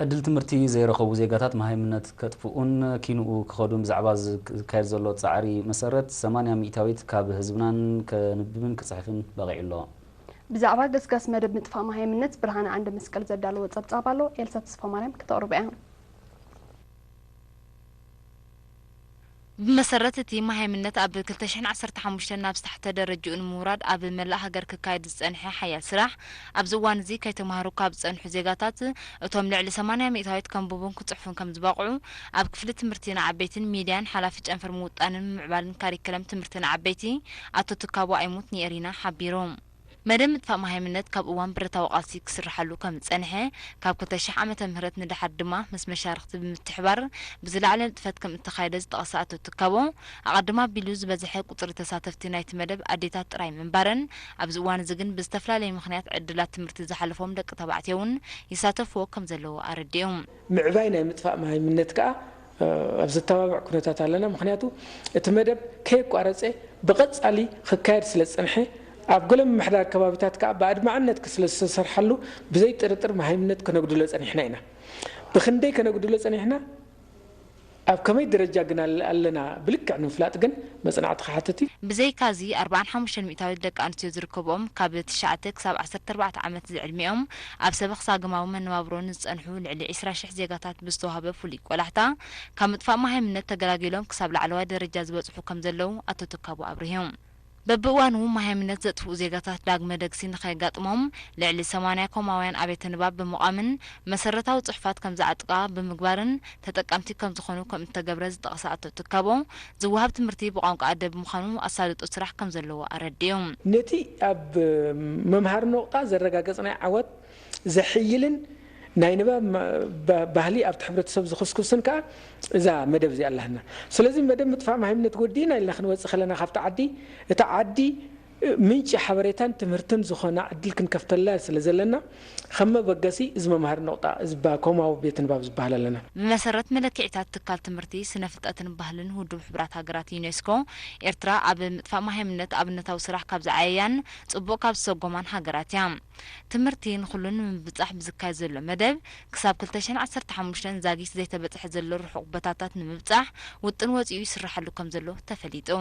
ዕድል ትምህርቲ ዘይረኸቡ ዜጋታት መሃይምነት ከጥፍኡን ኪንኡ ክኸዱን ብዛዕባ ዝካየድ ዘሎ ጻዕሪ መሰረት ሰማንያ ሚእታዊት ካብ ህዝብናን ከንብብን ክጽሕፍን በቒዑ ኣሎ። ብዛዕባ ገስጋስ መደብ ምጥፋእ መሃይምነት ብርሃነ ዓንደ መስቀል ዘዳለዎ ጸብጻብ ኣሎ። ኤልሳ ተስፋማርያም ክተቕርቦ እያ። ብመሰረት እቲ መሃይምነት ኣብ ክልተ ሽሕን ዓሰርተ ሓሙሽተን ናብ ዝተሓተ ደረጅኡ ንምውራድ ኣብ መላእ ሃገር ክካየድ ዝጸንሐ ሓያል ስራሕ ኣብዚ እዋን እዚ ከይተማህሩ ካብ ዝጸንሑ ዜጋታት እቶም ልዕሊ ሰማንያ ሚእታዊት ከንብቡን ክጽሕፉን ከም ዝበቕዑ ኣብ ክፍሊ ትምህርቲ ንዓበይትን ሚድያን ሓላፊ ጨንፈር ምውጣንን ምምዕባልን ካሪክለም ትምህርቲ ንዓበይቲ ኣቶ ትካቦ ኣይሙት ንኤሪና ሓቢሩ። መደብ ምጥፋእ መሃይምነት ካብ እዋን ብረታዊ ቃልሲ ክስርሓሉ ከም ዝጸንሐ ካብ ክልተ ሽሕ ዓመተ ምህረት ንደሓር ድማ ምስ መሻርኽቲ ብምትሕባር ብዝለዓለ ንጥፈት ከም እተኻየደ ዝጠቐሰ ኣቶ ትካቦ ኣቐድም ኣቢሉ ዝበዝሐ ቁጽሪ ተሳተፍቲ ናይቲ መደብ ኣዴታት ጥራይ ምንባረን ኣብዚ እዋን እዚ ግን ብዝተፈላለየ ምኽንያት ዕድላት ትምህርቲ ዝሓለፎም ደቂ ተባዕትዮ እውን ይሳተፍዎ ከም ዘለዎ ኣረዲኡ። ምዕባይ ናይ ምጥፋእ መሃይምነት ከኣ ኣብ ዘተባብዕ ኩነታት ኣለና። ምኽንያቱ እቲ መደብ ከየቋረጸ ብቐጻሊ ክካየድ ስለ ዝጸንሐ ኣብ ገለ ምምሕዳር ከባቢታት ከኣ ብኣድማዕነት ስለ ዝተሰርሓሉ ብዘይ ጥርጥር መሃይምነት ከነጉድሎ ጸኒሕና ኢና። ብኽንደይ ከነጉድሎ ጸኒሕና ኣብ ከመይ ደረጃ ግን ኣለና ብልክዕ ንምፍላጥ ግን መጽናዕቲ ክሓትት እዩ። ብዘይካዚ ኣርብዓን ሓሙሽተን ሚእታዊት ደቂ ኣንስትዮ ዝርከብኦም ካብ ትሽዓተ ክሳብ ዓሰርተ ኣርባዕተ ዓመት ዝዕድሚኦም ኣብ ሰበኽ ሳግማዊ መነባብሮ ንዝጸንሑ ልዕሊ ዒስራ ሽሕ ዜጋታት ብዝተዋህበ ፍሉይ ቆላሕታ ካብ ምጥፋእ መሃይምነት ተገላጊሎም ክሳብ ላዕለዋይ ደረጃ ዝበጽሑ ከም ዘለዉ ኣቶ ትካቦ ኣብሪሁ። በብእዋኑ መሃይምነት ዘጥፍኡ ዜጋታት ዳግመ ደግሲ ንኸየጋጥሞም ልዕሊ ሰማንያ ኮማውያን ኣብያተ ንባብ ብምቋምን መሰረታዊ ጽሑፋት ከም ዝዓጥቃ ብምግባርን ተጠቀምቲ ከም ዝኾኑ ከም እተገብረ ዝጠቐሰ ኣቶ ትካቦ ዝወሃብ ትምህርቲ ብቋንቋ ኣደ ብምዃኑ ኣሳልጦ ስራሕ ከም ዘለዎ ኣረዲኡ። ነቲ ኣብ መምሃሪ ነቑጣ ዘረጋገጽናዮ ዓወት ዘሕይልን ናይ ንባብ ባህሊ ኣብቲ ሕብረተሰብ ዝኹስኩስን ከኣ እዛ መደብ እዚኣ ኣላትና። ስለዚ መደብ ምጥፋእ መሃይምነት ወዲእና ኢልና ክንወጽእ ከለና ካብቲ ዓዲ፣ እታ ዓዲ ምንጪ ሓበሬታን ትምህርትን ዝኾና ዕድል ክንከፍተላ ስለ ዘለና ከም መበገሲ እዚ መምሃሪ ነቑጣ እዚ ኮማዊ ቤት ንባብ ዝበሃል ኣለና። ብመሰረት መለክዒታት ትካል ትምህርቲ፣ ስነ ፍልጠትን ባህልን ውድብ ሕቡራት ሃገራት ዩኔስኮ፣ ኤርትራ ኣብ ምጥፋእ መሃይምነት ኣብነታዊ ስራሕ ካብ ዝዓየያን ጽቡቕ ካብ ዝሰጎማን ሃገራት እያ። ትምህርቲ ንኹሉ ንምብጻሕ ብዝካየድ ዘሎ መደብ ክሳብ ክልተ ሽሕን ዓሰርተ ሓሙሽተን ዛጊት ዘይተበጽሐ ዘሎ ርሑቕ ቦታታት ንምብጻሕ ውጥን ወጺኡ ይስርሓሉ ከም ዘሎ ተፈሊጡ።